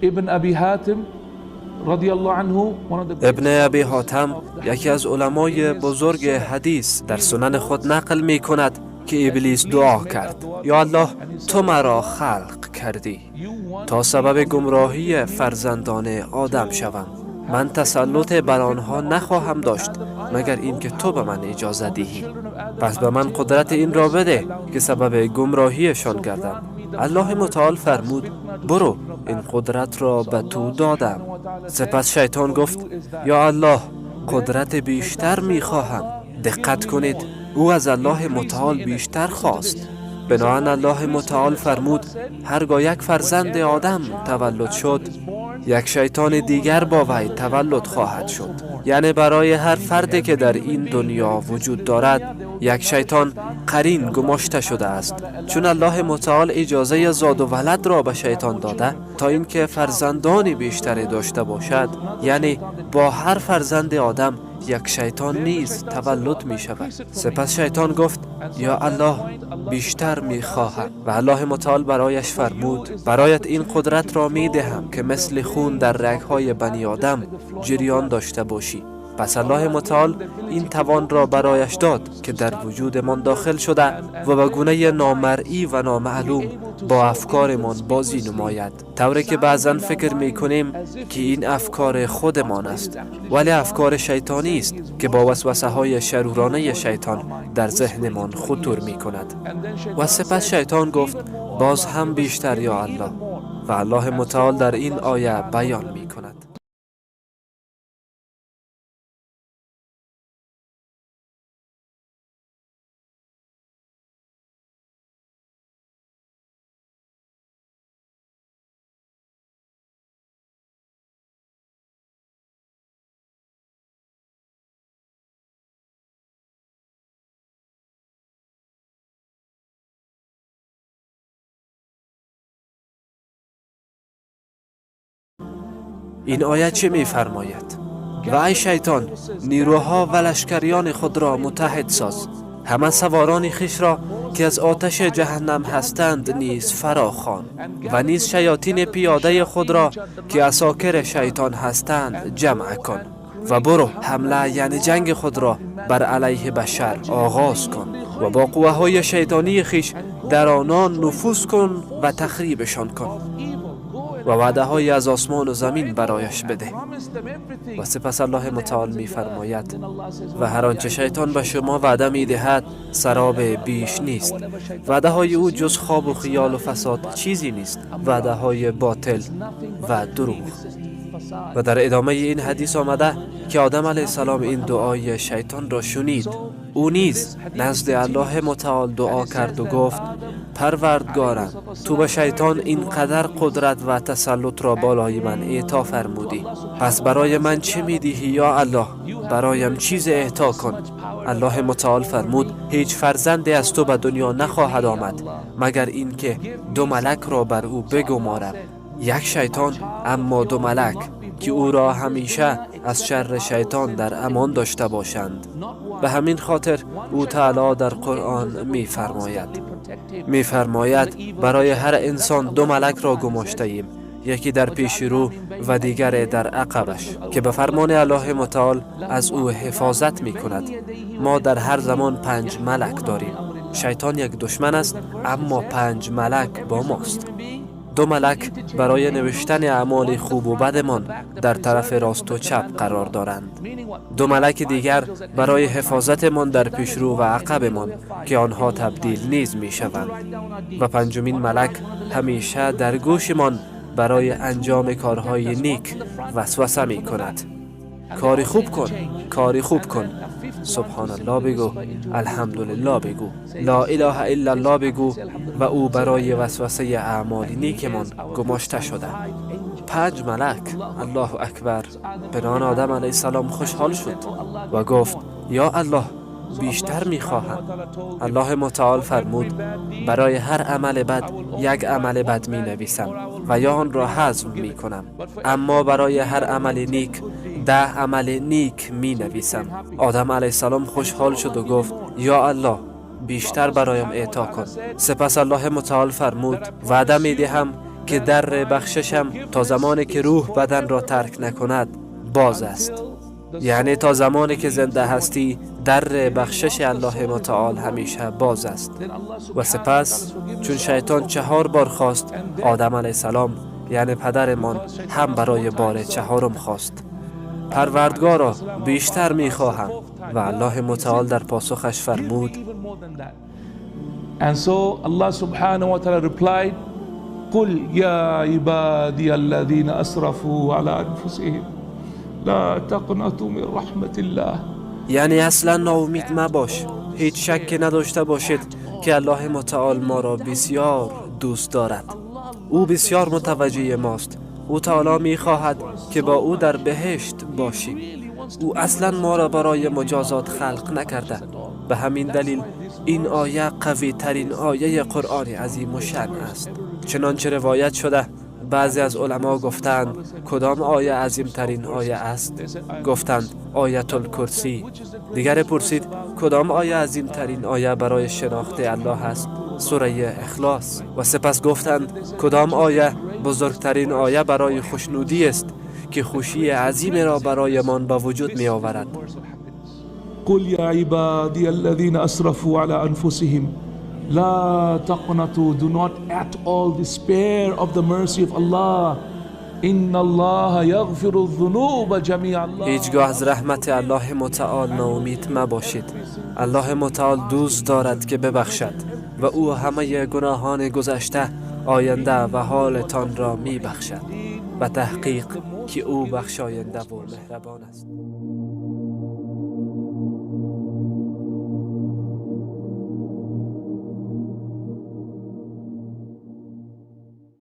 ابن ابی حاتم رضی الله عنه، ابن ابی حاتم یکی از علمای بزرگ حدیث در سنن خود نقل می کند که ابلیس دعا کرد: یا الله، تو مرا خلق کردی تا سبب گمراهی فرزندان آدم شوم. من تسلط بر آنها نخواهم داشت مگر اینکه تو به من اجازه دهی. پس به من قدرت این را بده که سبب گمراهیشان گردم. الله متعال فرمود: برو، این قدرت را به تو دادم. سپس شیطان گفت: یا الله، قدرت بیشتر میخواهم. دقت کنید، او از الله متعال بیشتر خواست. بنابراین الله متعال فرمود: هرگاه یک فرزند آدم تولد شد، یک شیطان دیگر با وی تولد خواهد شد. یعنی برای هر فردی که در این دنیا وجود دارد، یک شیطان قرین گماشته شده است، چون الله متعال اجازه زاد و ولد را به شیطان داده تا اینکه فرزندان بیشتری داشته باشد. یعنی با هر فرزند آدم یک شیطان نیز تولد می شود. سپس شیطان گفت: یا الله، بیشتر می خواهم. و الله متعال برایش فرمود: برایت این قدرت را می دهم که مثل خون در رگهای بنی آدم جریان داشته باشی. پس الله متعال این توان را برایش داد که در وجودمان داخل شده و به گونه نامرئی و نامعلوم با افکارمان بازی نماید، طوری که بعضا فکر می کنیم که این افکار خودمان است، ولی افکار شیطانی است که با وسوسه های شرورانه شیطان در ذهنمان خطور می کند. و سپس شیطان گفت: باز هم بیشتر یا الله. و الله متعال در این آیه بیان می کند. این آیه چه می فرماید؟ و ای شیطان، نیروها و لشکریان خود را متحد ساز، همه سواران خویش را که از آتش جهنم هستند نیز فراخوان و نیز شیاطین پیاده خود را که عساکر شیطان هستند جمع کن و برو حمله، یعنی جنگ خود را بر علیه بشر آغاز کن و با قوه های شیطانی خویش در آنان نفوذ کن و تخریبشان کن و وعده های از آسمان و زمین برایش بده. و سپس الله متعال می فرماید: و هر آنچه شیطان به شما وعده می دهد سراب بیش نیست. وعده های او جز خواب و خیال و فساد چیزی نیست، وعده های باطل و دروغ. و در ادامه این حدیث آمده که آدم علیه السلام این دعای شیطان را شنید. او نیز نزد الله متعال دعا کرد و گفت: پروردگارم، تو به شیطان اینقدر قدرت و تسلط را بالای من اعطا فرمودی، پس برای من چه میدهی؟ یا الله، برایم چیز اعطا کن. الله متعال فرمود: هیچ فرزندی از تو به دنیا نخواهد آمد مگر اینکه دو ملک را بر او بگمارم، یک شیطان اما دو ملک که او را همیشه از شر شیطان در امان داشته باشند. به همین خاطر او تعالی در قرآن می فرماید: برای هر انسان دو ملک را گماشته ایم، یکی در پیش رو و دیگر در عقبش که به فرمان الله متعال از او حفاظت می کند. ما در هر زمان پنج ملک داریم. شیطان یک دشمن است، اما پنج ملک با ماست. دو ملک برای نوشتن اعمال خوب و بدمان در طرف راست و چپ قرار دارند. دو ملک دیگر برای حفاظتمان در پیشرو و عقبمان که آنها تبدیل نیز می شوند. و پنجمین ملک همیشه در گوشمان برای انجام کارهای نیک وسوسه می کند: کاری خوب کن، کاری خوب کن، سبحان الله بگو، الحمدلله بگو، لا اله الا الله بگو. و او برای وسوسه اعمال نیکمان گماشته شده. پنج ملک، الله اکبر. بنان آدم علیه السلام خوشحال شد و گفت: یا الله، بیشتر میخواهم. الله متعال فرمود: برای هر عمل بد یک عمل بد می نویسم و یا آن را حذف می کنم، اما برای هر عمل نیک 10 عمل نیک می نویسم. آدم علیه السلام خوشحال شد و گفت: یا الله، بیشتر برایم اعطا کن. سپس الله متعال فرمود: وعده می دهم که در بخششم تا زمانی که روح بدن را ترک نکند باز است. یعنی تا زمانی که زنده هستی در بخشش الله متعال همیشه باز است. و سپس چون شیطان 4 بار خواست، آدم علیه السلام یعنی پدرمان هم برای بار 4 خواست: پروردگارا بیشتر میخواهم. و الله متعال در پاسخش فرمود: And so Allah subhanahu wa ta'ala replied, قل يا عبادي الذين أسرفوا على أنفسهم لا تقنطوا من رحمة الله. یعنی اصلا ناامید مباش، هیچ شکی نداشته باشید که الله متعال ما را بسیار دوست دارد. او بسیار متوجه ماست. او تعالی می خواهد که با او در بهشت باشیم. او اصلا ما را برای مجازات خلق نکرده. به همین دلیل این آیه قوی ترین آیه قرآن عظیم الشأن است. چنانچه روایت شده بعضی از علما گفتند کدام آیه عظیم ترین آیه است؟ گفتند آیت الکرسی. دیگر پرسید کدام آیه عظیم ترین آیه برای شناخت الله است؟ سوره اخلاص. و سپس گفتند کدام آیه بزرگترین آیه برای خوشنودی است که خوشی عظیم را برایمان به وجود می آورد؟ قل یا عبادی الذین اسرفوا علی انفسهم لا تقنطوا, do not at all despair of the mercy of Allah. ان الله یغفر الذنوب جمیعا. هیچگاه از رحمت الله متعال ناامید مباشید. الله متعال دوست دارد که ببخشد و او همه گناهان گذشته، آینده و حالتان را می بخشد و تحقیق که او بخشاینده و مهربان است.